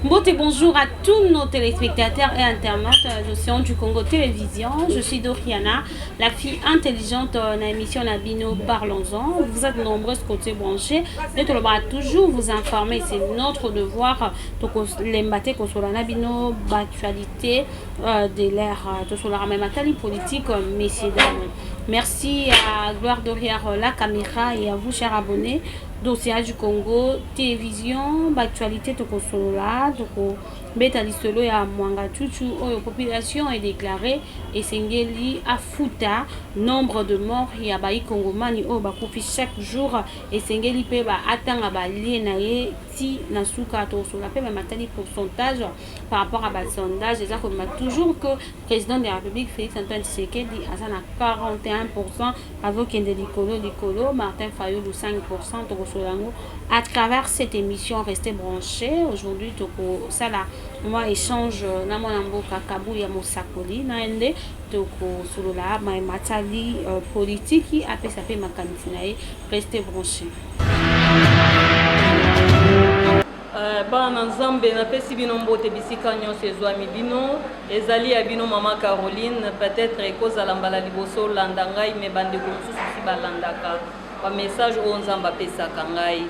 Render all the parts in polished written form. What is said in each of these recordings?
Mbote, bonjour à tous nos téléspectateurs et internautes d'Océan du Congo Télévision. Je suis Doriana, la fille intelligente euh, na émission na bino Parlons-en. Vous êtes nombreux côté branchés. Et tout le monde toujours vous informer, c'est notre devoir. Tokolemba te kosola na bino actualité euh, de l'ère tosola même atali politique messieurs dames. Merci à Gloire derrière la caméra et à vous chers abonnés d'Océan du Congo Télévision. Actualité tokosolola, tokobeta lisolo ya Mwangachuchu oyo population est déclarée esengeli afuta nombre de morts ya baikongomani oyo bakufi chaque jour. Esengeli mpe ba atanga balie na ye ti na suka. Tokosola mpe bamatali pourcentage par rapport à basondage, eza kobima toujours que président de la République Félix Antoine Tshisekedi aza na 41, azokende likolo likolo, Martin Fayulu 5. Tokosola yango à travers cette émission, restez branchés. Aujourd'hui tokosala mwa échange na mwana mboka Kabuya Mosakoli na ye nde tokosolola matali politiki, apesa mpe makanisi na ye. Restez branchés. Bana Nzambe, napesi bino mbote bisika nyonso ezwami bino. Ezali ya bino mama Caroline. Peut-être ekozala mbala liboso olanda ngai, me bandeko mosusu si balandaka bamessage oyo Nzambe apesaka ngai.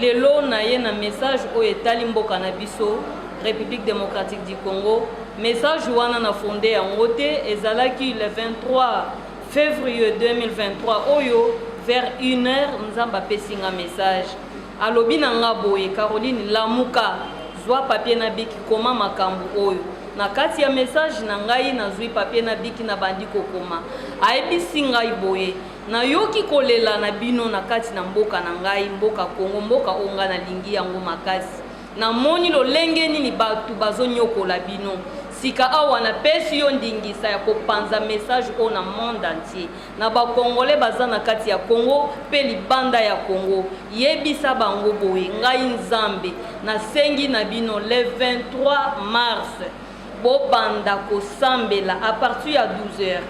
Lelo naye na message oyo etali mboka na biso, République démocratique du Congo. Message wana na fonde yango te, ezalaki le 23 février 2023 oyo, vers 1 heure, Nzambe apesi nga message. Alobi na nga boye: "Caroline, lamuka, zwa papier na bic, koma makambo oyo." Na kati ya message na ngai, nazwi papier na bic, na bandi kokoma. Ayebisi ngai boye: "Nayoki kolela na bino na kati na mboka na ngai, mboka Kongo, mboka oyo ngai nalingi yango makasi. Namoni lolenge nini bato bazonyokola bino. Sika awa napesi yo ndingisa ya kopanza message oyo na monde entier, na bakongole baza na kati ya Kongo mpe libanda ya Kongo. Yebisa bango boye: ngai Nzambe nasengi na bino, le 23 mars bobanda kosambela à partir ya 12 heures.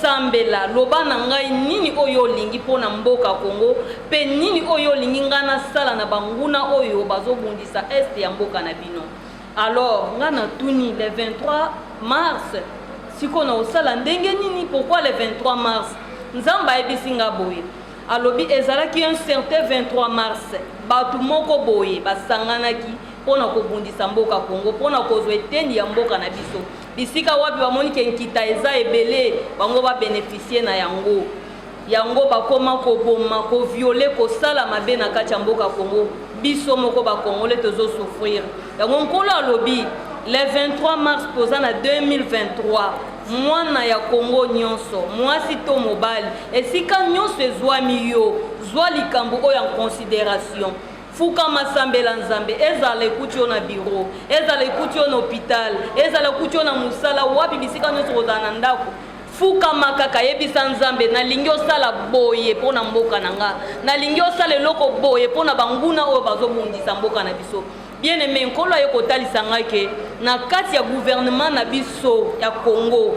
Sambela, loba na ngai nini oyo olingi mpo na mboka Kongo mpe nini oyo olingi ngai nasala na banguna oyo bazobundisa est ya mboka na bino." Alors ngai natuni: le 23 mars sikoyo na kosala ndenge nini? Pourquoi le 23 mars? Nzambe ayebisi nga boye, alobi ezalaki un certain 23 mars, bato moko boye basanganaki mpona kobundisa mboka Kongo, mpona kozwa eteni ya mboka na biso, bisika wapi bamoni ke nkita eza ebele, bango babénéficier na yango. Yango bakóma koboma, kovioler, kosala mabe na kati ya mboka Kongo. Biso moko bakongole tozosouffrir yango. Nkolo alobi le 23 mars toza na 2023, mwana ya Kongo nyonso, mwasi to mobali, esika nyonso ezwami yo, zwa likambo oyo en considération. Fukama, sambela Nzambe. Ezala ekuti yo na bureau, ezala ekuti yo na hôpital, ezala ekuti yo na mosala wapi, bisika nyonso kozala na ndako, fukama kaka, yebisa Nzambe: "Nalingi osala boye mpo na mboka na nga, nalingi osala eloko boye mpo na banguna oyo bazobundisa mboka na biso." Bien aimé, Nkolo aye kotalisa ngai ke na kati ya gouvernement na biso ya Congo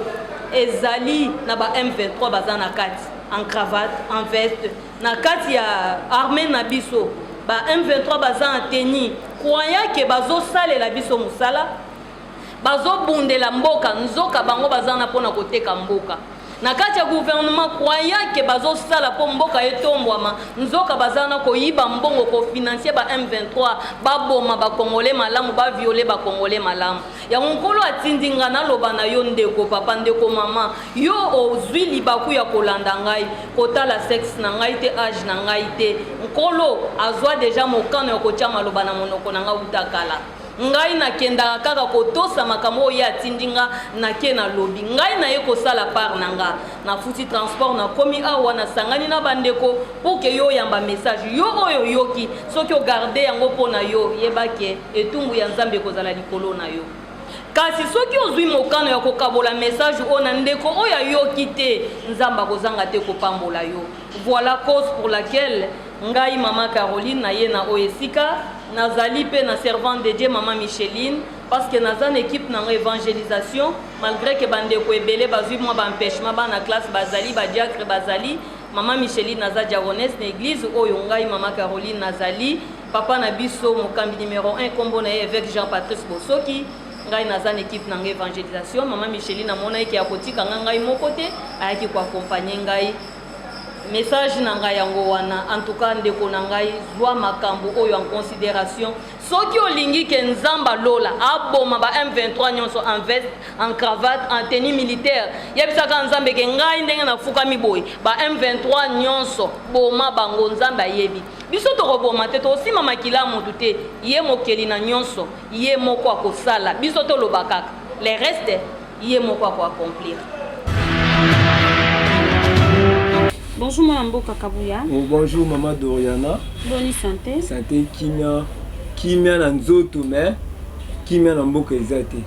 ezali na ba M23 baza na kati, en cravate, en veste. Na kati ya armée na biso, ba M23 baza en tenue, croyant ke bazosalela biso mosala, bazobundela mboka, nzoka bango baza na mpona koteka mboka. Na kati ya gouvernement, croyant ke bazosala mpo mboka etombwama, nzoka baza na koyiba mbongo, kofinancie ba M23, baboma bakongole malamu, baviole bakongole malamu. Yango Nkolo atindi nga naloba na yo, ndeko papa, ndeko mama, yo ozwi libaku ya kolanda ngai, kotala sexe na ngai te, âge na ngai te. Nkolo azwa deja mokano ya kotia maloba na monoko na ngai uta kala. Ngai nakendaka kaka kotosa makambo oyo ye atindi nga. Nake, nalobi, ngai naye kosala part na nga, nafuti transport, nakomi awa, nasangani na bandeko pour ke yo oyamba message. Yo oyo oyoki, soki ogarde yango mpo na yo, yeba ke etumbu ya Nzambe ekozala likolo na yo. Kasi soki ozwi mokano ya kokabola message oyo na ndeko oyo ayoki te, Nzambe akozanga te kopambola yo. Voilà cause pour laquelle ngai mama Caroline naye na oyo esika. Nazali mpe na servante de Dieu mama Micheline, parce que naza na équipe na nga évangélisation. Malgré ke bandeko ebele bazwi mwa baempêchement, bana classe bazali, badiacre bazali, mama Micheline naza diaconesse na église oyo ngai mama Caroline nazali. Papa na biso mokambi numero 1 kombo na ye Évêque Jean Patrice Bosoki. Ngai naza na équipe na ngai évangélisation. Mama Micheline amonaki ke akotika nga ngai moko te, ayaki koaccompagner ngai. Message na ngai yango wana. En tout cas ndeko na ngai, zwa makambo oyo en considération. Soki olingi ke Nzambe alola aboma ba M23 nyonso en veste, en cravate, en tenue militaire, yebisaka Nzambe ke ngai ndenge nafukami boye, ba M23 nyonso boma bango, Nzambe ayebi. Biso tokoboma te, tokosima makila ya motu te, ye mokeli na nyonso, ye moko akosala, biso toloba kaka, le reste ye moko ako accomplir. Bonjour mwana mboka Kabuya. Oh, bonjour mama Doriana. Bonne santé. Santé kimia, kimia na nzoto mais kimia na mboka eza te.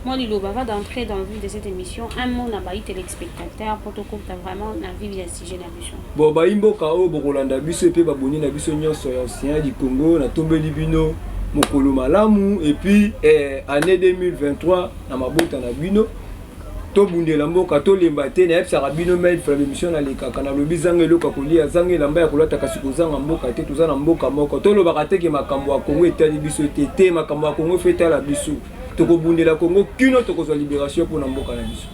Moi liloba avant d'entrer dans le vif de cette émission, un mot na bayi téléspectateurs pour tokota vraiment na vif ya sujet na biso. Bon bayi mboka oyo bokolanda biso epe baboni na biso nyonso ya Océan du Congo, natombeli bino mokolo malamu et puis année 2023 na mabota na bino. Tobundela mboka, tolemba te. Nayebisaka bino mail fra émission nalekaka, nalobi zanga eloko ya kolia, zanga elamba ya kolata, kasi kozanga mboka te. Toza na mboka moko, tolobaka te ke makambo ya Congo etali biso te. Te, makambo ya Congo fe etala biso. Tokobundela Congo kino tokozwa libération mpona mboka na biso.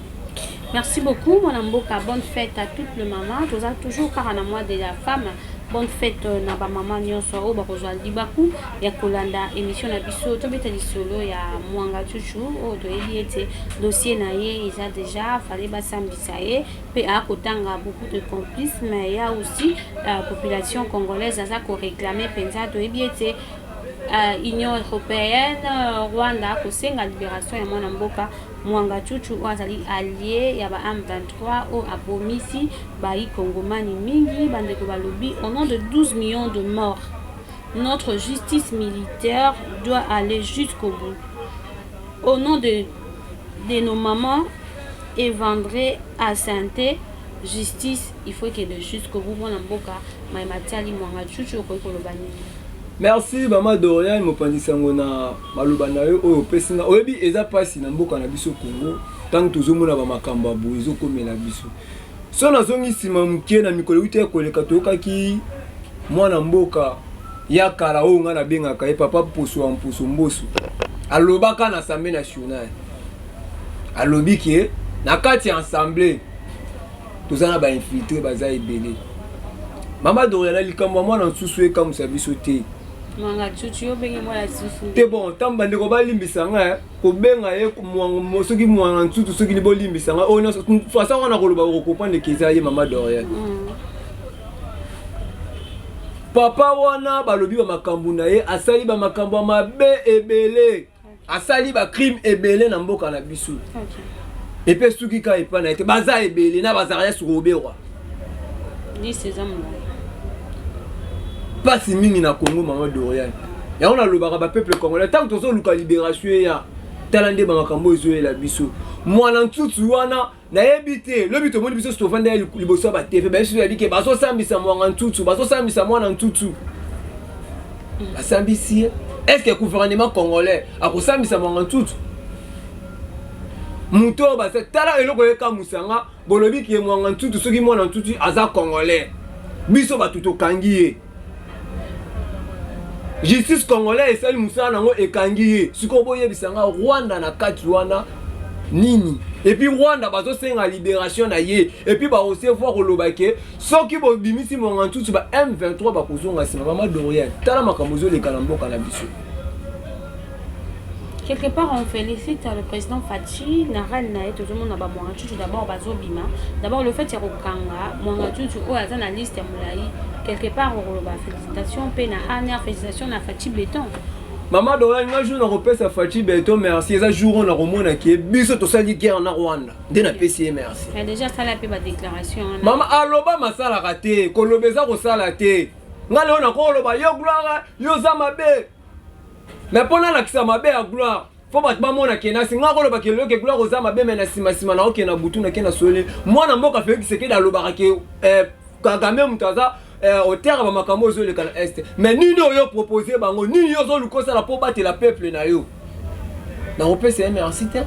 Merci beaucoup mwana mboka, bonne fête à toutes les mamans. Toza toujours kaka na mois de la femme. Bonne fête na ba maman nyonso oyo bakozwa libaku ya kolanda émission na biso. Tobeta lisolo ya Mwanga Chuchu oyo toyebi ete dossier na ye eza déjà, fallait basambisa ye mpe akotanga beaucoup de complices, mais ya aussi la population congolaise aza koréclamer mpenza. Toyebi ete Union européenne, Rwanda kosenga libération ya mwana mboka Mwanga Chuchu oyo azali allié ya ba M23 oyo abomisi bayi kongomani mingi. Bandeko balobi, au nom de 12 millions de morts, notre justice militaire doit aller jusqu'au bout. Au nom de nos mamans évendrées à santé, justice il faut que jusqu'au bout. Mwana mboka Maïma Tiali Mwanga Chuchu, okoki koloba nini? Merci mama Dorian, mopanzi sango na maloba na yo oyo opesi nga. Oyebi, eza mpasi na mboka na biso Congo ntango tozomona bamakambo ya boye ezokomela biso. So nazongi nsima moke, na mikolo euti ya koleka, toyokaki mwana mboka ya kala oyo ngai nabengaka ye papa Mposo ya Mposo Mboso, alobaka na Assemblée nationale, alobi ke na kati ya assemblée toza na bainfiltrés, baza ebele. Mama Doriana, likambo ya mwana nsusu ekamwisa biso te. Mwanga Chuchu, yo obenge mwana susu? Te, bon, ntango bandeko balimbisa ngai kobenga ye soki mwana nsutu, soki bolimbisa ngai oyo nyonso, façon wana koloba, okocomprendre ke eza ye. Mama Dorian, papa wana balobi bamakambo na ye, asali bamakambo ya mabe ebele, asali bacrime ebele na mboka na biso. Epe soki kaka epai na ye te, baza ebele na bazalaka sukoberwa. Liste eza molai. Mpasi mingi na Congo, mama Dorian. Yango nalobaka bapeuple congolais, ntango tozoluka libération eya, tala nde bamakambo ezoyela biso. Mwana ntutu wana nayebi te, lobi tomoni biso tovanda liboso ya baTV, bayebi biso yabi ke bazosambisa Mwanga Ntutu, bazosambisa mwana ntutu, basambisi ye. Est ce que gouvernement congolais akosambisa Mwanga Ntutu, moto oyo basa? Tala eloko ekamwisanga, bolobi ke Mwanga Ntutu, soki mwana ntutu aza congolais, biso bato tokangi ye, justice congolais esali mosala nango, ekangi ye. Sikoyo boyebisanga, Rwanda na kati wana nini? Et puis Rwanda bazosenga libération na ye, et puis barecevoir koloba ke soki bobimisi Mwanga Ntutu, ba M23 bakozonga nsima. Mama Dorian, tala makambo ezoleka na mboka na biso. Quelque part, on félicite le président Fatshi na règne na ye. Tozomona ba Mwanga Chuchu d'abord bazobima. D'abord, le fait ya kokanga Mwanga Chuchu oyo aza na liste ya molai, quelque part okoloba félicitation mpe na ANR, félicitation na Fatshi Béton. Mama Dorian, nga jour nakopesa Fatshi Béton merci eza jour oyo nakomona ke biso tosali guerre na Rwanda, nde napesi ye merci. Mais déjà asala mpe badéclaration wana. Mama, aloba masalaka te, koloba eza kosala te. Nga lelo nakoloba yo Gloire, yo oza mabe, mais mpo nalakisa mabe ya Gloire, fo bato bamona ke nasi nga koloba ke lelo ke Gloire oza mabe, mais na nsima naokende na butu, nake na soli mwana mboka Félix Tshisekedi alobaka ke Kagame moto aza auteur ya bamakambo oyo ezoleka na Est. Mais nini oyo propose bango? Nini yo ozoluka osala mpo obatela peuple na yo? Nakopesa ye merci te.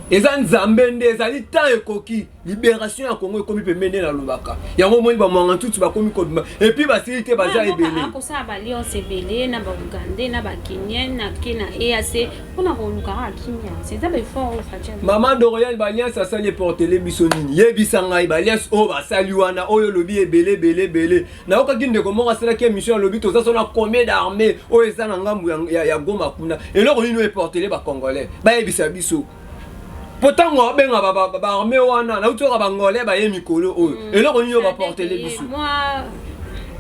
Eza Nzambe nde ezali temps ekoki, liberation ya Congo ekomi pembeni nde nalobaka. Yango omoni ba Mwanga Ntutu bakomi kobima et puis basili te, baza ebele. Akosala ba alliance ebele na ba Ougandais, na ba Kenyan, na ke na EAC mpona koluka kaka kimia. C'est ba effort oyo Fatshi. Maman Dorian, ba alliance asali eportele biso nini? Yebisa ngai ba alliance oyo basali wana, oyo olobi ebele ebele ebele. Nayokaki ndeko moko asalaki émission, alobi toza so na combien d'armée oyo eza na ngambu ya Goma kuna. Eloko nini oyo eportele ba Congolais? Bayebisa biso. Po ntango abenga baarmée wana, nauti oyoka Bangolais baye mikolo oyo. Eloko nini oyo baportele biso?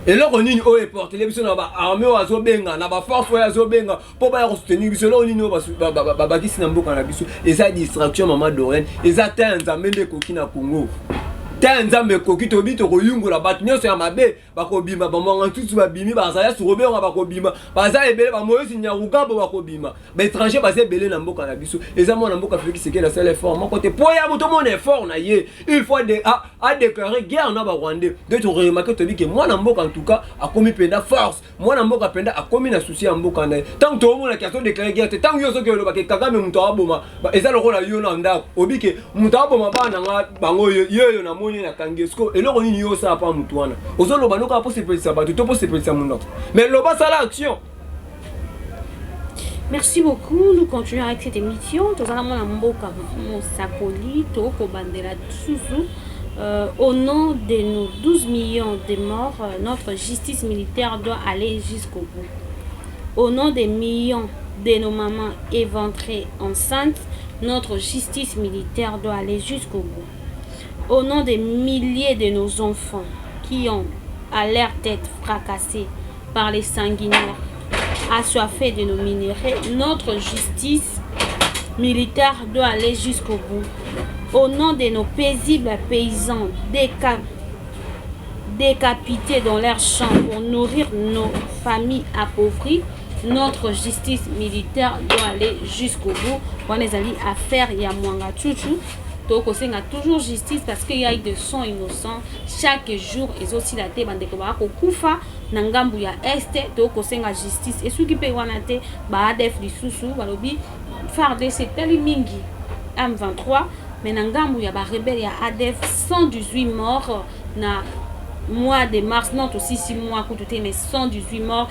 Eloko nini oyo eportele biso na baarmée oyo azobenga, na baforce oyo azobenga mpo baya kosoutenir biso? Eloko nini oyo babakisi na mboka na biso? Eza distraction, mama Dorian. Eza ta ya Nzambe nde ekoki na Congo. Ta ya Nzambe ekoki, toyebi tokoyungola bato nyonso ya mabe, bakobima. Bamwanga Ntutu babimi, bazala Sukobenga bakobima, baza ebele, bamoyesi Nyarugabo bakobima, baétranger baza ebele na mboka na biso. Eza mwana mboka Félix Tshisekedi asala effort moko te. Po ya moto omona effort na ye, il faut adéclarer guerre na Barwandais. Nde toremarquer, toyebi ke mwana mboka en tout cas akomi mpenza force, mwana mboka mpenza akomi na souci ya mboka na ye. Ntango toomonaki azodéclarer guerre te, ntango yo soki olobaki Kagame moto aboma, eza lokola yo na ndako obi ke moto aboma bana nga bango yeyo, namoni nakangi esiko. Eloko nini yo osala mpa motu wana? Ozoloba nokaa mpo sepelisa bato to mpo sepelisa monoko, mais loba, sala action. Merci beaucoup. Nous continuons avec cette émission. Tozala mwana mboka Mosakoli tokobandela susu. Au nom de nos 12 millions de morts, notre justice militaire doit aller jusqu'au bout. Au nom des millions de nos mamans éventrées enceintes, notre justice militaire doit aller jusqu'au bout. Au nom des milliers de nos enfants qui ont à leur tête fracassée par les sanguinaires assoiffés de nos minéraux, notre justice militaire doit aller jusqu'au bout. Au nom de nos paisibles paysans décapités dans leurs champs pour nourrir nos familles appauvries, notre justice militaire doit aller jusqu'au bout. Wana ezali affaire ya Mwanga Chuchu. Tokosenga toujours justice parce qu'il y a eu de sang innocent chaque jour, ezosila te. Bandeko baka kokufa na ngambu ya Est, tokosenga justice. Esuki mpe wana te, ba ADF lisusu balobi FARDC etali mingi M23, mais na ngambu ya barebele ya ADF, 118 morts na mois de mars. Non, tosisi mois kutu te, mais 118 morts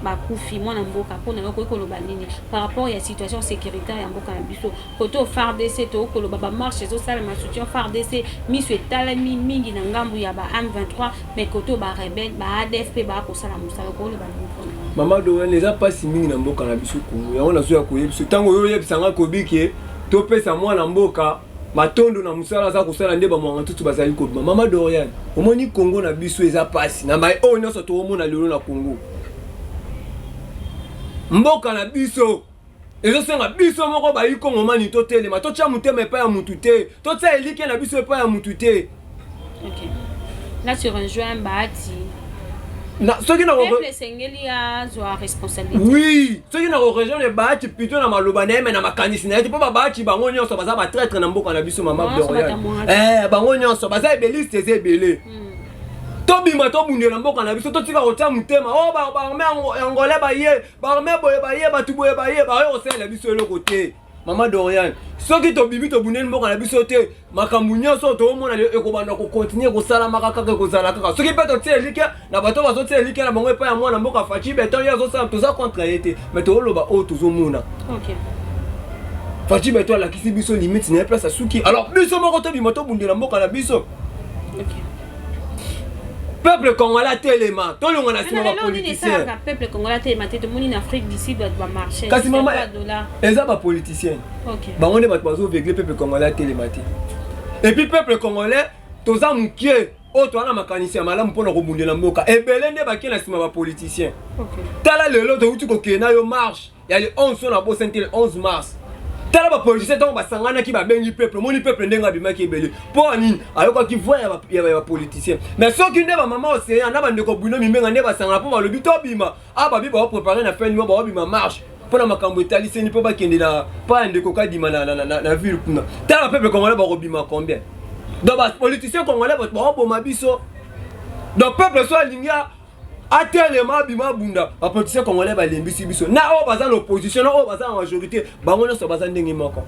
bakufi. Mwana mboka, mpona yo okoki koloba nini par rapport ya situation sécuritaire ya mboka na biso? Kote o FARDC, tokoloba bamarche ezosalema, soutien FARDC, miso etalami mingi na ngambu ya ba M23, mais kote oyo barebele ba ADF mpe baa kosala mosala. Okoloba nini mpona? Mama Dorian, eza mpasi mingi na mboka na biso Kongo. Yango nazoya koyebisa, ntango oyo oyebisanga kobi ke topesa mwana mboka matondo na mosala aza kosala, nde Bamwanga Ntutu bazali kobima. Mama Dorian, omoni Kongo na biso eza mpasi na mai oyo nyonso toomona lelo na Kongo. Mboka na biso ezosenga biso moko bayi Kongomani totelema, totya motema epai ya mutu te, totia elike na biso epai ya mutu te. Ok. Là, tu rejoins Bahati. Na, soki na Peuple esengeli azwa responsabilité. Oui, soki na korejoindre Bahati plutôt na maloba na ye, mais na makanisi na ye te, mpo babahati bango nyonso baza batraître na mboka na biso. Mama Bango nyonso Dorian, batamwaka. Bango nyonso baza ebeliste, eza ebele. Tobima, tobundela mboka na biso, totika kotia motema o baarmée angolais baye, baarmée boye baye, bato boye baye, baye kosalela biso eloko te. Mama Dorian, soki tobimi, tobundeli mboka na biso te, makambo nyonso oyo toomona lelo ekobanda kocontinuer kosalamaka kaka, ekozala kaka. Soki mpe totia elikya na bato bazotia elikya na bango epai ya mwana mboka Fatshi Béton, ye azosala, toza contre ye te, mais tooloba oyo tozomona. Fatshi Béton alakisi biso limite na ye, place asuki. Alors biso moko tobima, tobundela mboka na biso. Peuple congolais atelema, tolonga na nsima bapoliticien. Esalaka peuple congolais atelema te. Tomoni na Afrique du Sud bato bamarche. Kasi mama, eza bapoliticien, bango nde bato bazovegle peuple congolais atelema te. Et puis peuple congolais toza mokie oyo toza na makanisi ya malamu mpona kobundela mboka, ebele nde bakie na nsima bapoliticien. Tala lelo touti kokende na yo marche ya le 11, so na bosani te, le 11 mars. Tala bapoliticien, ntango basanganaki, babengi peuple, omoni peuple ndenge abimaki ebele. Mpo ya nini? Ayokaki voix ya bapoliticien. Mais soki nde bamama Océan na bandeko Bwino Mimbenga nde basangana mpo balobi tobima, a babi baoprépare na fin du mois, baobima marche mpona makambo etaliseni, mpo bakende na pa ya ndeko Kadima na ville kuna, tala peuple congolais bakobima combien? Donc bapoliticien congolais bato baoboma biso. Donc peuple so alingi atelema, abima, abunda. Bapoliticien congolais balembisi biso, na oyo baza na opposition, na oyo baza na majorité, bango nyonso baza ndenge moko.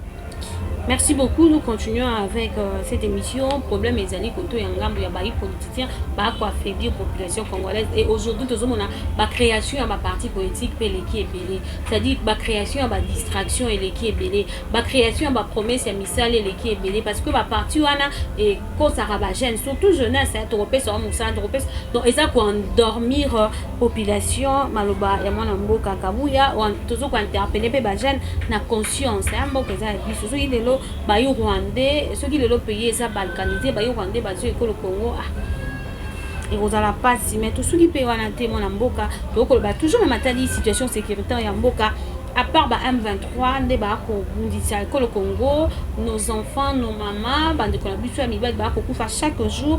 Merci beaucoup. Nous continuons avec cette émission. Problème ezali koto ya ngambo ya bayi politicien ba ko affaiblir population congolaise et aujourd'hui tozomona ba création ya ba parti politique pe eleki ebele. C'est-à-dire ba création ya ba distraction eleki ebele, ba création ya ba promesse ya misala eleki ebele parce que ba parti wana ekosaka ba jeunes, surtout jeunesse, hein, tokopesa wa mosala, tokopesa, donc eza ko endormir population. Maloba ya mwana mboka Kabuya, tozo ko interpeller pe ba jeunes na conscience, hein, mboka eza ya biso. Soki lelo bayi rwandais, soki lelo pays eza balkanisé, bayi rwandais bazwi ekolo Congo, ah, ekozala mpasi. Mais tosuki mpe wana te, mwana mboka. Tokoloba toujours na matali situation sécuritaire ya mboka. À part ba M23 nde bakobundisa ekolo Congo, nos enfants, nos mamas, bandeko na biso ya mibali bakokufa chaque jour.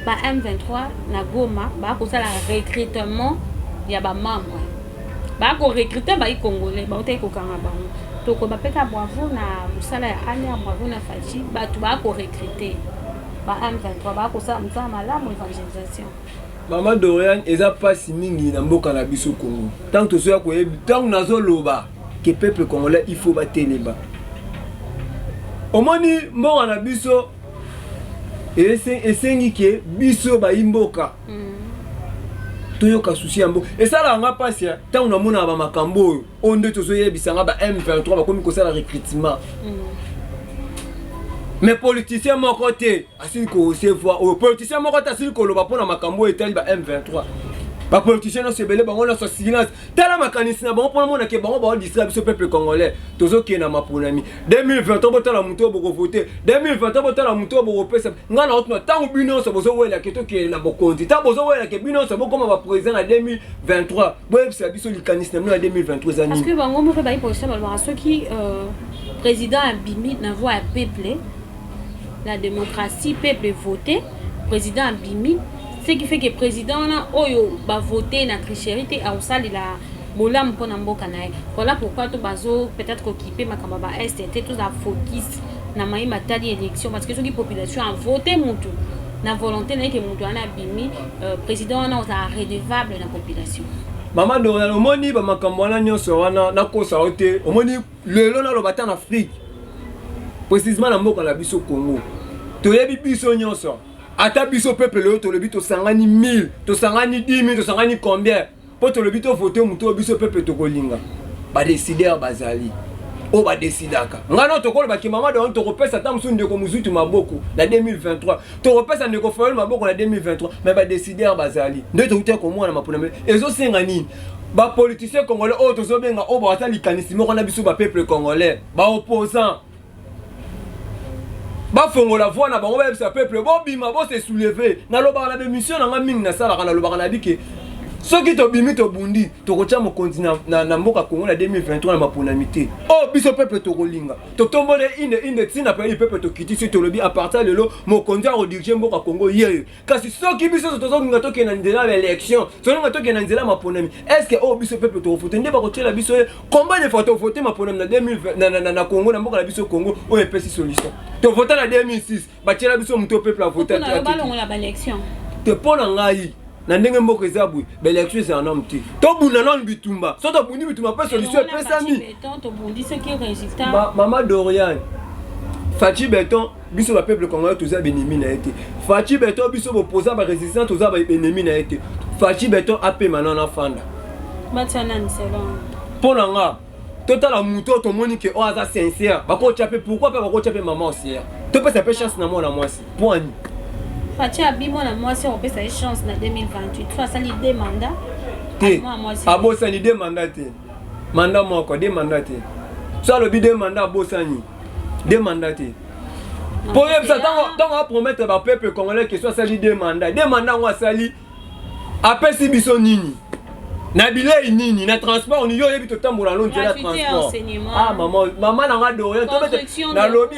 Ba M23 na Goma bakosala recrutement ya bamembre, bakorecrute bayi congolais bautaki kokanga bango. Tokoba mpe ka bravo na mosala ya ANR, bravo na Fatshi. Bato bakorecrute ba M23, bakosala mosala malamu, évangélisation. Mama Dorian, eza mpasi mingi na mboka na biso Congo. Ntango tozoya koyebi, ntango nazoloba ke peuple congolais, il faut batelema. Omoni, mboka na biso esengi ke biso bayi mboka toyoka souci ya mboka. Esalaka nga mpasi ntango namonaka bamakambo oyo nde tozoyebisa nga ba M23 bakomi kosala recrutement, mais politicien moko te asili korecevoir oyo, politicien moko te asili koloba mpona makambo oyo etali ba M23. Bapoliticien nyonso ebele, bango nyonso silence. Tala makanisi na bango mpona monake bango baodistraire biso peuple congolais. Tozokende na maponami 2023, botala motu oyo bokovote 2023, botala motu oyo bokopesa. Ngai na otuna, ntango bino nyonso bozowelake tokende na bokonzi, ntango bozowelake bino nyonso bokoma baprésident na 2023, boyebisa biso likanisi na bino ya 2023 eza Parce nini? Que bango moko bayi politicien balobaka soki président abimi na voix ya peuple, la démocratie, peuple voté, président abimi, ce qui fait que président wana oyo bavote na tricherie te akosalela bolamu mpona mboka na ye. Voilà pourquoi to bazo peut-être kokipe makambo ya baest te, toza focus na maye matali élection, parce que soki population avote mutu na volonté na ye ke mutu wana abimi, président wana ozala redevable na population. Mama Dorian, omoni bamakambo wana nyonso wana, nakosa yo te. Omoni, lelo naloba ata na Afrique, précisement na mboka na biso Congo, toyebi biso nyonso, ata biso peuple lelo tolobi tosangani 1000, tosangani 10 000, tosangani combien mpo tolobi tovote motu oyo biso peuple tokolinga, badécideur bazali oyo badesidaka. Ngai no tokolobaki, mama Dorian, tokopesa ata mosusu ndeko Mozutu maboko na 2023, tokopesa ndeko Fayulu maboko na 2023, mais badécideur bazali nde touti komona maponami. Ezosenga nini? Bapoliticien congolais oyo tozobenga, oyo baza likanisi moko na biso bapeuple congolais, baopposant, bafongola voix na bango, bayebisa peuple bobima, bose soulever. Nalobaka na bémission na nga mingi nasalaka, nalobaka na bike, soki tobimi, tobundi, tokotya mokonzi na mboka Kongo na 2023 na maponami te oyo biso peuple tokolinga. Totombole inde inde ntina pe peuple tokiti, tolobi à partir lelo mokonzi akodirige mboka Kongo yeyo. Kasi soki biso nyonso tozolinga tokende na nzela ya élection, tozolinga tokende na nzela ya maponami, est ce que oyo biso peuple tokovote nde bakotiela biso ye? Combien de fois tovote maponami na 2020 na Congo, na mboka na biso Congo, oyo epesi solution? Tovota na 2006, batiela biso moto oyo peuple avote. Mpona yo, balongola baélection? Te, mpo na ngai, na ndenge mboka eza boye, baélection ezala nanu te. Tobunda nanu bitumba. So tobundi bitumba mpe solution epesami. Béton, tobundi, soki résultat Mama Dorian, Fatshi Béton, biso bapeuple congolais toza baennemi na ye te. Fatshi Béton, biso bopoza barésistant, toza baennemi na ye te. Fatshi Béton apema nano, afanda. Batia nani selon? Mpo na nga, totala motu oyo tomoni ke oyo aza sincère, bakotya mpe, pourquoi mpe bakotya mpe mama Océan. Topesa mpe chance na mwana mwasi poani. Fatshi abi mwana mwasi akopesa ye chance na 2028 so asali deux mandat. Te. Mwana mwasi. Abosani, deux mandat te, mandat moko, deux mandat te. So alobi deux mandat, abosani, deux mandat te. Mpo oyebisa, ntango apromettre bapeuple congolais ke so asali deux mandat, deux mandat yango asali, apesi biso nini na bilei, nini na transport? Ni yo oyebi, totambola no nzela Gratuité transport. enseignement. Ah, mama, mama na nga Dorian, Construction de nalobi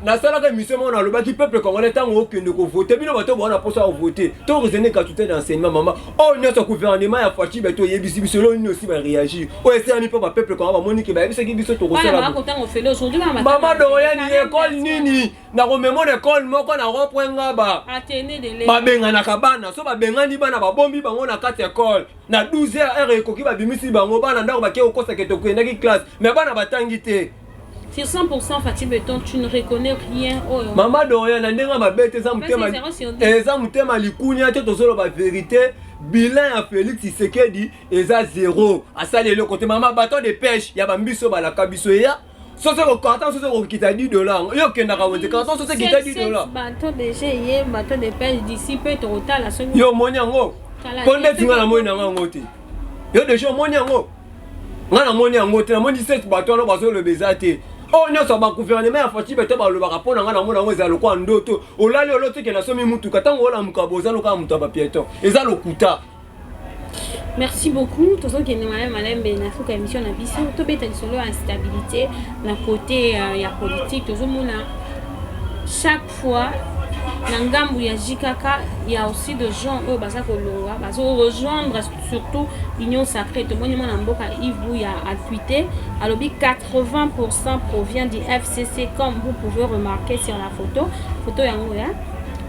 nasalaka émission moko, nalobaki peuple congolais, ntango okende kovote, bino bato bona mposa ya kovote, to raisonne gratuité d'enseignement. Mama, oyo nyonso gouvernement ya Fatshi Béton oyebisi biso lelo nini? Osi baréagir oyo esalami mpo bapeuple congolais bamoni ke bayebisaki biso Bana tokosala. bakotanga ofele aujourd'hui, bana. Mama Dorian, ekole nini? Nakomema na ekole moko na rond-point Ngaba. Athénée de l'État. Babenganaka bana. So babengani bana, babombi bango na kati ya ekole, na 12 heures, heure ekoki, babimisi bango bana ndako, bake kokosake tokendaki classe, mais bana batangi te. Sur 100% Fatshi Béton, tu ne reconnais rien oyo. Mama Doria na ndenge mabe te, eza motema, eza motema likunya te, tozoloba vérité. Bilan ya Félix Tshisekedi eza zéro, asali eloko te. Mama, bateau de pêche ya bambiso balaka biso eya soso ko carton soso kokita 10 $. Yo okendaka wenze, carton soso ekita 10 $. Bateau déjà ye bateau de pêche d'ici mpe tokotala soki Yo omoni yango mpo ndeti nga namoni nango yango te. Yo déjà omoni yango, nga namoni yango te. Namoni sept bato wana bazoloba eza te. Oyo nyonso bagouvernement ya Fatshi Béton balobaka, mpo na ngai namona yango eza lokola ndoto. Olali, olotike nasomi mutuka, ntango olamuka boza lokola moto ya bapiéton, eza lokuta. Merci beaucoup. Tozokende malembe malembe na suka émission na biso. Tobeta lisolo ya instabilité na côté ya politique. Tozomona chaque fois na ngambu ya JKK, il y a aussi de gens oyo baza kolongwa, bazo rejoindre surtout Union sacrée. Tomoni mwana mboka Yves Bouya atweeté, alobi 80% provient du FCC, comme vous pouvez remarquer sur la photo. Photo yango ya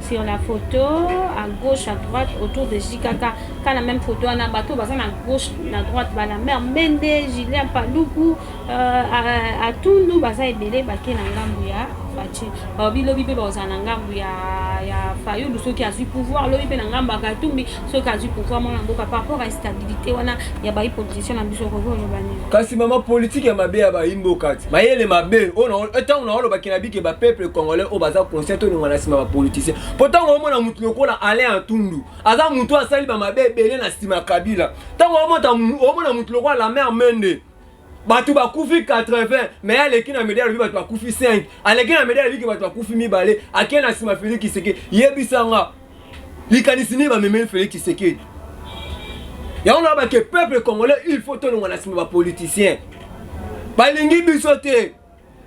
sur la photo, à gauche, à droite, autour de JKK, quand la même photo wana, bato baza na gauche, na droite, Balambert Mende, Julien Paluku, Atundu, baza ebele bake na ngambu ya Fatshi. Balobi lobi mpe bazala na ngambu ya Fayulu soki azwi pouvoir, lobi mpe na ngambu ya Katumbi soki azwi pouvoir. Mwana mboka, par rapport à instabilité wana ya bayi politicien na biso, okoki oloba nini? Kasi mama, politike ya mabe ya bayimboka ti mayele mabe oyo. Ntango na olobaki na bike, bapeuple congolais oyo baza conscient, tolinga na nsima bapoliticien, mpo ntango omona motu lokola Alain Atundu, aza motu asali bamabe ebele na nsima Kabila. Ntango omona motu lokola Lambert Mende, bato bakufi 80, mais aleki na media alobi bato bakufi 5, aleki na media alobiki bato bakufi mibale, ake na nsima Félix Tshisekedi. Yebisanga likanisi nini bamemeli Félix Tshisekedi? Yango na bake, peuple congolais, il faut tolongwa na nsima bapoliticien, balingi biso te.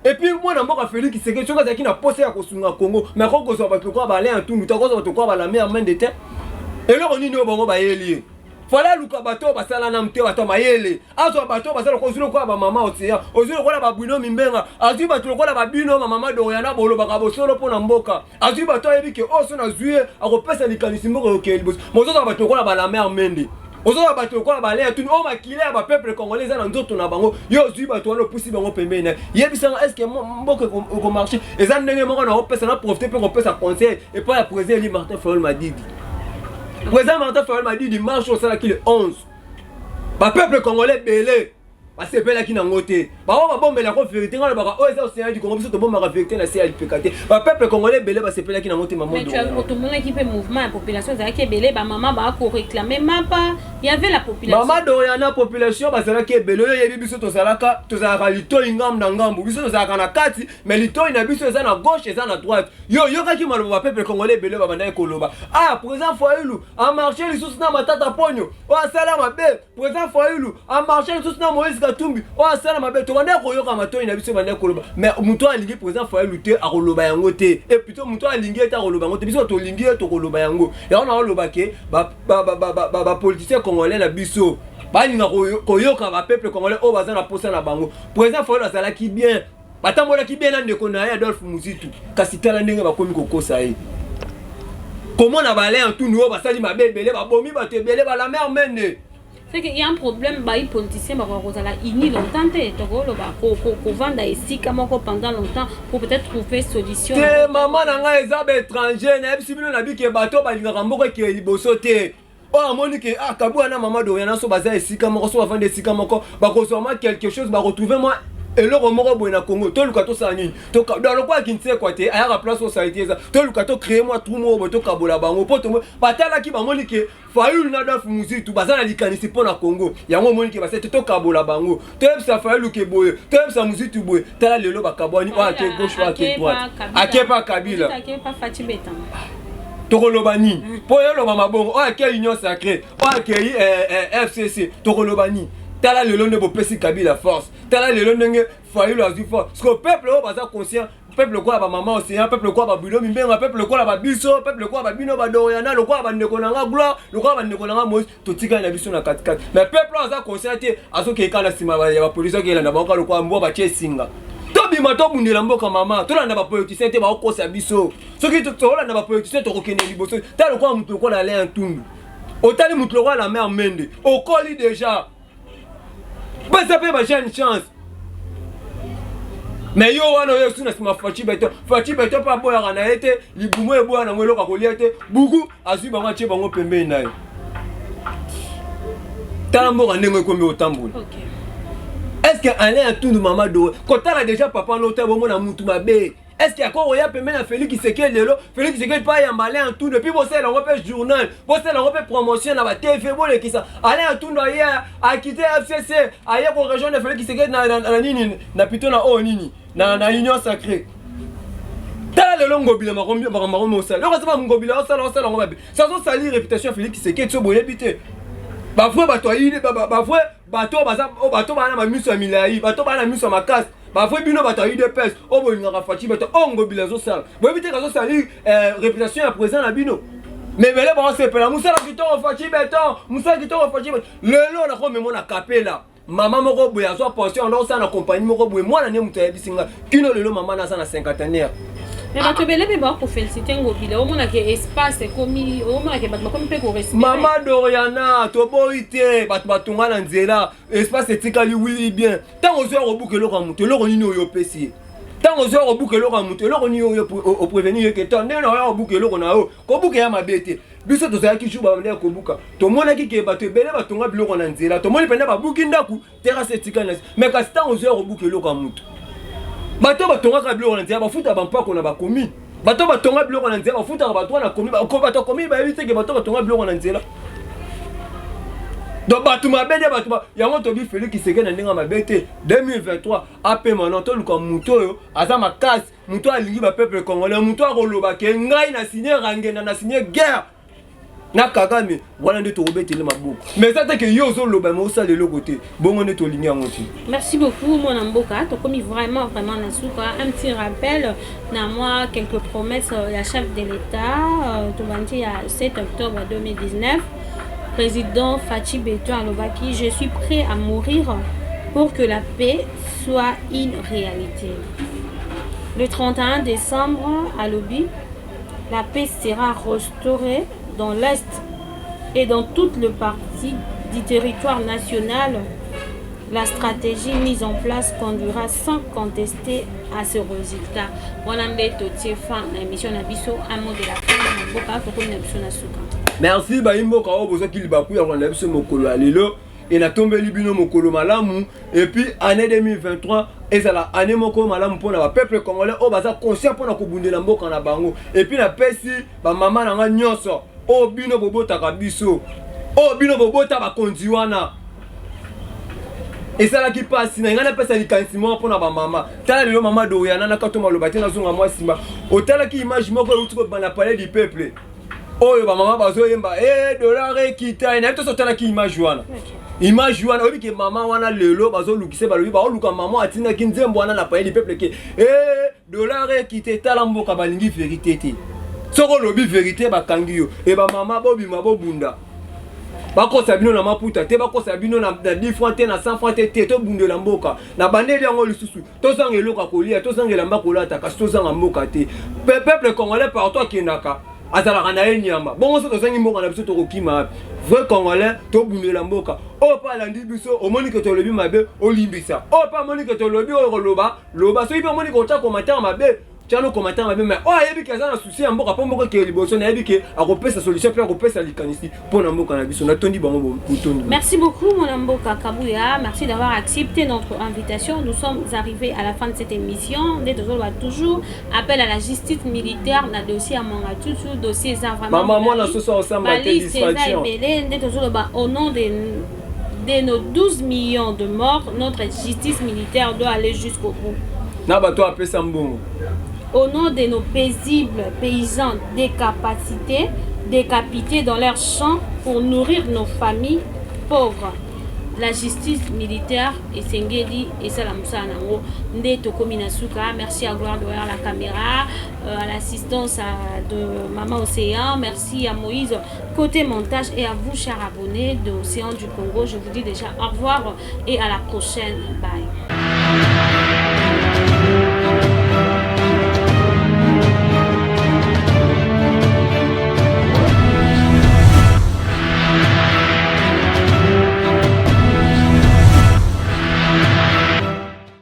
Et puis mwana mboka Félix Tshisekedi, soki azalaki na posa ya kosunga Congo, mais akoki kozwa bato lokola baAlain Atundu te, akozwa bato lokola baLambert Mende te. Eloko nini oyo bango bayeli ye? Fala aluka bato oyo basala nanu te, bato ya mayele. Azwa bato oyo basala lokola, ozwi lokola bamama Océan, ozwi lokola babwino Mimbenga, azwi bato lokola babino bamama Doriana, bolobaka bosolo mpo na mboka. Azwi bato ayebi ke oyo so nazwi ye akopesa likanisi, mboka ekokende liboso. Mozozwa bato lokola baLambert Mende, ozozwa bato lokola baAlain Atundu oyo makila ya bapeuple congolais eza na nzoto na bango. Yo ozwi bato wana, opusi bango pembeni na yebisanga, est ce que mboka ekomarche? Eza ndenge moko na opesa na profite mpe kopesa conseil epai ya président élu Martin Fayulu Madidi. Président Martin Fayulu Madidi, marche osalaki le 11, bapeuple congolais ebele basepelaki nango te. Bango babombelako vérité. Ngai lobaka oyo eza Océan du Congo, biso tobombaka vérité na se ya lipeka te. Bapeuple congolais ebele basepelaki nango te, mama. Tomonaki mpe mouvement ya population ezalaki ebele, bamama bakoréclame mapa, y avait la population. Mama Doriana, population bazalaki ebele. Oyo oyebi, biso tozalaka litoi ngambu na ngambu, biso tozalaka na kati, mais litoi na biso eza na gauche, eza na droite. Yo oyokaki maloba bapeuple congolais ebele babandaki koloba: ah, président Fayulu amarche lisusu na Matata Ponyo oyo asala mabe, président Fayulu amarche lisusu na Moïse Katumbi oyo asala mabe. Tobandaki koyoka, matoi na biso ebandaki koloba. Mais moto oyo alingi président Fayulu te akoloba yango te, et plutôt moto oyo alingi ye te akoloba yango te. Biso tolingi ye, tokoloba yango. Yango na oloba ke bapoliticien congolais na biso balinga koyoka bapeuple congolais oyo baza na posa na bango. Président Fayulu azalaki bien, batambolaki bien na ndeko na ye Adolphe Muzitu, kasi tala ndenge bakomi kokosa ye. Komona baAlain Atundu oyo basali mabe ebele, babomi bato ebele, baLambert Mende. C'est qu'il y a un problème. Bayi politicien bakoka kozala uni longtemps te, tokoloba kovanda esika moko pendant longtemps pour peut-être trouver solution. Te, mama na ngai, eza baétranger. Nayebisi bino na bike, bato balingaka mboka ekeye liboso te. Oyo amoni ke ah, Kabuya na mama Doriana so baza esika moko, so bavandi esika moko, bakozwa mwa quelque chose, baretrouve mwa eloko moko boye na Congo. Toluka tosala nini? Lokola Kinsekwa te ayaka place osali te, eza toluka tocrée mwa trou moko boye, tokabola bango. Mpo batalaki, bamoni ke Fayulu na Adolphe Muzitu baza na likanisi mpo na Congo. Yango omoni ke basali te, tokabola bango, toyebisa Fayulu ke boye, toyebisa Muzitu boye. Tala lelo bakabwani, oyo ake gauche, oyo ake droite, akepa Kabila. Tokoloba nini? Mpo yoloba mabongo, oyo akei Union sacrée, oyo akei FCC, tokoloba nini? Tala lelo nde bopesi Kabila force, tala lelo ndenge Fayulu azwi force. Parce que peuple oyo baza conscient, peuple lokola bamama Océan, peuple lokola babwilo Mimbenga, peuple lokola babiso, peuple lokola babino badoriana, lokola bandeko na nga Gloire, lokola bandeko na nga Moïse, totikali na biso na katikati. Mais peuple oyo aza conscient te, azokeka na nsima ya bapolisi, akelanda bango kaka lokola mbwa batie esinga. Tobima, tobundela mboka, mama. Tolanda bapoliticien te, bakokosa biso. Soki tolanda bapoliticien, tokokende liboso. Ta lokola motu lokola Alain Ntundu, otali motu lokola Lambert Mende, okoli déjà, pesa mpe bajeune chance. Mais yo wana oyo osu na nsima Fatshi Béton. Fatshi Béton mpe aboyaka na ye te, libumu eboya nango eloko akolia te. Buku azwi bango, atie bango pembeni na ye. Tala mboka ndenge ekomi otambola. Est ce que Alain Atundu, mama do kotala déjà papa no te, bomona mutu mabe? Est ce que akoki koya pembeni ya Félix Tshisekedi lelo? Félix Tshisekedi mpe ayamba Alain Atundu, et puis bosala yango mpe journal, bosala yango mpe promotion na baTV, bolekisa Alain Atundu aye akite FCC, aye korejoindre Félix Tshisekedi na nini, na plutôt na oyo nini, na Union sacrée. Tala lelo Ngobila, makambo yango mosala eloko aza Ngobila osala, osala yango mabe, sazosali réputation ya Félix Tshisekedi. So boyebi te, bavrai bato ayini, bavrai bato baza, bato baa na bamiso ya milai, bato baa na miso ya makasi, bavrai bino bato ya UDPS oyo bolingaka Fatshi. Bato oyo Ngobila azosala, boyebi te kazosali réputation ya président na bino. Mais ebele baosepela mosala kitoko Fatshi Béton, mosala kitoko Fatshi Béton. Lelo nakomemo na Kapela, mama moko boye azwa pension, anda osala na compagnie moko boye. Mwana ne moto ayebisi nga kino lelo, mama naza na cinquantenaire. Mais bato ebele mpe bakoféliciter Ngobila. Omonake espace ekomi, omonake bato bakomi mpe korespecter. Mama Doriana, toboyi te, bato batonga na nzela, espace etikali wili bien. Ntango ozwa kobuka eloko ya moto, eloko nini oyo opesi ye? Ntango ozwa kobuka eloko ya moto, eloko nini oyo oprévenir ye ke to ndenge na oya kobuka eloko na yo? Kobuka ya mabe te. Biso tozalaki jour babandaki kobuka, tomonaki ke bato ebele batonga biloko na nzela, tomoni mpenza babuki ndako, terrasse etikali na. Mais kasi ntango ozwa kobuka eloko ya moto, bato batongaka biloko na nzela bafutaka bampako na bakomi. Bato batonga biloko na nzela bafutaka bato wana komi, bato komi bayebi te ke bato batonga biloko na nzela. Donc bato mabe nde bato yango. Tobi Félix Tshisekedi na ndenge ya mabe te. 2023 apema no, toluka motu oyo aza makasi, motu oyo alingi bapeuple congolais, motu akoloba ke ngai na signe rangenda, na signe guerre na Kagame. Wana nde tokobetele maboko. Mais eza te ke yo ozoloba me osala eloko te. Bongo nde tolingi yango te. Merci beaucoup, mwana mboka. Tokomi vraiment vraiment na suka. Un petit rappel na moi, quelques promesses ya chef de l'État. Tobandi ya 7 octobre 2019, président Fatshi Béton alobaki: "Je suis prêt à mourir pour que la paix soit une réalité." Le 31 décembre, alobi: "La paix sera restaurée dans l'Est et dans toute le partie du territoire national. La stratégie mise en place conduira sans contester à ce résultat." Wana nde totie fin na émission na biso. Un mot de la fin na mboka, tokomi na biso na suka. Merci bayi mboka oyo bozwaki libaku ya kolanda biso mokolo ya lelo. E natombeli bino mokolo malamu, et puis année 2023 ezala année moko malamu mpona bapeuple congolais oyo baza conscient mpona kobundela mboka na bango. Et puis napesi bamama na nga nyonso oyo bino bobotaka biso, oyo bino bobota bakonzi wana, esalaki mpasi na ngai. Napesa likanisi moko mpona bamama. Tala lelo mama Doriana, nakato maloba te, nazonga mwa nsima. Otalaki image moko euti kobanda Palais du Peuple, oyo bamama bazoyemba e dollar ekita. Nayebi toso otalaki image wana. Image wana, oyebi ke mama wana lelo bazolukisa, balobi baoluka mama atindaki nzembo wana na Palais du Peuple ke e dollar ekita. Etala mboka, balingi vérité te. Soki olobi vérité, bakangi yo. E bamama, bobima, bobunda. Bakosa bino na maputa te, bakosa bino na 10 franc te, na 100 franc te te. Tobundela mboka na bandeli yango. Lisusu tozanga eloko ya kolia, tozanga elamba kolata, kasi tozanga mboka te. Peuple congolais partout akendaka azalaka na ye nyama bongo. So tozangi mboka na biso, tokokima wapi? Vrai congolais, tobundela mboka. Oyo mpe alandi biso, omoni ke tolobi mabe, olimbisa. Oyo mpe amoni ke tolobi oyo koloba loba, soki mpe omoni ke otya commentaire mabe, tiano commentaire mabe. Mais oyo ayebi ke aza na souci ya mboka mpo mboka ekeye liboso, nayebi ke akopesa solution mpe akopesa likanisi mpo na mboka na biso. Natondi bango botondi. Merci beaucoup, mon mboka Kabouya. Merci d'avoir accepté notre invitation. Nous sommes arrivés à la fin de cette émission. Toujours appel à la justice militaire dans le dossier à Mwangachuchu. Dossier ça vraiment. Maman, moi, ce soir, ensemble, distraction. Au nom de nos 12 millions de morts, notre justice militaire doit aller jusqu'au bout. Na bato apesa mbongo. Au nom de nos paisibles paysans décapacités, décapités dans leurs champs pour nourrir nos familles pauvres, la justice militaire esengeli esala mosala nango. Nde tokomi na suka. Merci à Gloire derrière la caméra, à l'assistance de Maman Océan. Merci à Moïse côté montage et à vous, chers abonnés de Océan du Congo. Je vous dis déjà au revoir et à la prochaine. Bye.